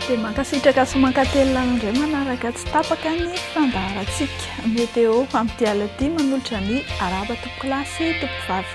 Dia mankasitraka sy mankatelina anao indray manaraka tsy tapaka ny fandaharantsika Météo amin'ity alina ity manolotra ny arahaba tompokolahy sy tompokovavy.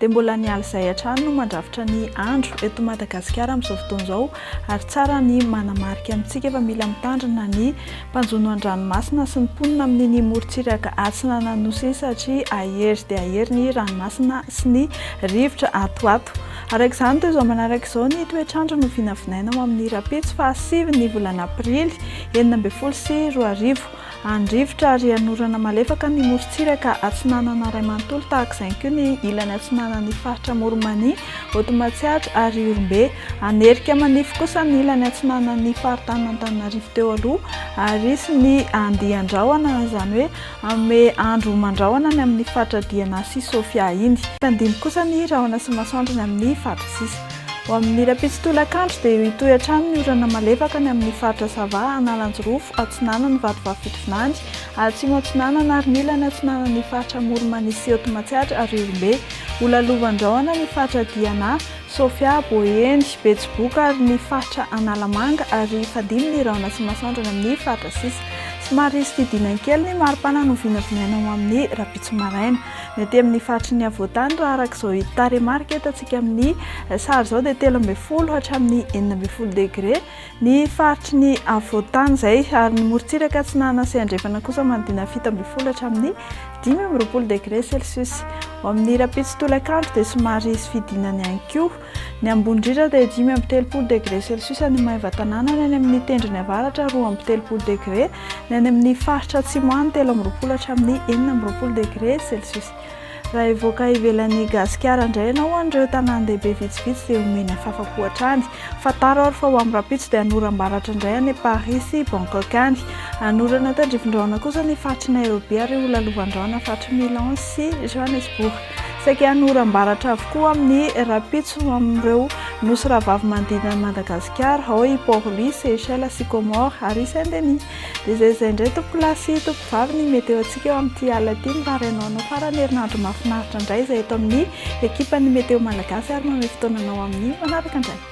Dia mbola ny ala izay hatrany no mandrafitra ny andro eto Madagasikara amin'izao fotoana izao ary tsara ny manamarika amintsika fa mila mitandrina ny mpanjono an-dranomasina sy ny mponina amin'iny morontsiraka atsinanan'ny Nosy iny satria hahery dia hahery ny ranomasina sy ny rivotra ato ho ato. Araka izany, toy izao manaraka izao ny toetr'andro no vinavinaina ho amin'ny rahampitso fahasivy ny volana aprily 2016. Handrivotra ary hanorana malefaka ny morontsiraka atsinanana iray manontolo tahaka izay koa ny ilany atsinanan'ny faritra Amoron'i-Mania, Haute Matsiatra ary Ihorombe. Hanerika manify kosa ny ilany atsinanan'ny faritanin'Antananarivo teo aloha ary hisy ny andian-drahona izany hoe Hanome andro mandrahona ny amin'ny faritra Diana sy Sofia iny. Hifandimby kosa ny rahona sy masoandro ny amin'ny faritra sisa. Ho amin'ny rahampitso tolakandro dia hitohy hatrany ny orana malefaka ny amin'ny faritra Sava, Analanjirofo, Atsinanana, Vatovavy Fitovinany, Atsimo Atsinanana ary ny ilany atsinanan'ny faritra Amoron'i-Mania sy Haute Matsiatra ary Ihorombe. Ho lalovan-drahona ny faritra Diana, Sofia, Boeny, Betsiboka ary ny faritra Analamanga ary hifandimby ny rahona sy masoandro any amin'ny faritra sisa. Somary hisy fidinany kely ny maripana novinavinaina ho amin'ny rahampitso maraina. Ny aty amin'ny faritry ny afovoantany raha araka izao tarehimarika hitantsika amin'ny sary izao dia 13 hatramin'ny 16 degre ny faritry ny afovoantany izay ary ny morontsiraka atsinanana sy andrefana kosa manodidina 17 hatramin'ny 25 degre celsius. Ho amin'ny rahampitso tolakandro dia somary hisy fidinany ihany koa. Ny ambony indrindra dia 35 degre celsius any Maevatanàna, ny any amin'ny tendrony avaratra 32 degre, ny any amin'ny faritra atsimo any 23 hatramin'ny 26 degre celsius. Raha hivoaka ivelan'i Gasikara indray ianao ho an'ireo tanàn-dehibe vitsivitsy dia omena fafa-po hatrany. Fantaro ary fa ho amin'ny rahampitso dia hanoram-baratra indray any Paris sy Bangkok any. Hanorana tandrifin-drahona kosa ny faritr'i Nairobi ary ho lalovan-drahona faritr'i Milan sy Johannesburg. Saika hanoram-baratra avokoa amin'ny rahampitso amin'ireo nosy rahavavy manodidina an'i Madagasikara, ao i Port Louis, Seychelles sy Comores ary Saint Denis. Dia izay izay indray tompokolahy sy tompokovavy ny météo antsika eo amin'ity alina ity. Mirary anao hanao faran'ny herinandro mahafinaritra indray izay eto amin'ny ekipan'ny météo malagasy ary manome fotoana anao amin'ny manaraka indray.